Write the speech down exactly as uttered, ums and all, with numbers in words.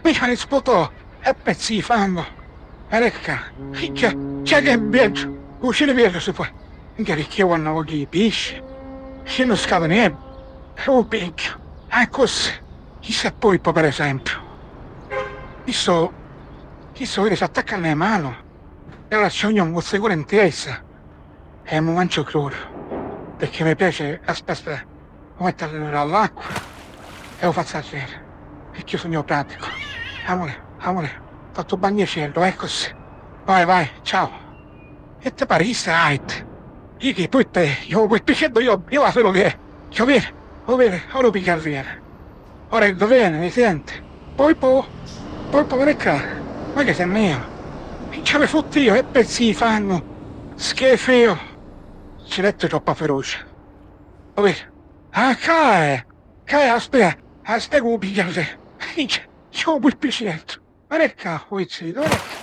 Minchia, li sputò e pezzi di fangu. Veni ccà. Minchia, c'è che biancu. U ciriviellu si fa. Minchia, picchì quannu vogghiu i pisci, si nu scaviniellu, u pigghiu. Accussì. Chi se poi, po, per esempiu. Chissu, chissu vidi s'attacca a le manu e ora ci ogni un muzzicone in testa. E mu manciu crudu, picchì mi piaci, aspetta, aspetta, u mettu all'acqua e u fazzu arreri, picchì io sugnu praticu. Amore, amore, fattu bagnicello, è così. Vai, vai, ciao. E ti pari, chista è ait? Io che poi te, io quel piceddu io, io la sono che, che ovvero, ovvero, ora pigliarriere. Ora il dovere, mi senti? Poi po, poi po, veni ccà. Ma che sei mio? Minchia, mi fotti io, e pezzi di fangu. Schifo io. Ci detto troppa ferocia. Ovvero, ah, ccà è, ccà è, aspetta, aspetta che u pigliarriere. Minchia, io quel piceddu. Veni ccà, u zittu, veni ccà.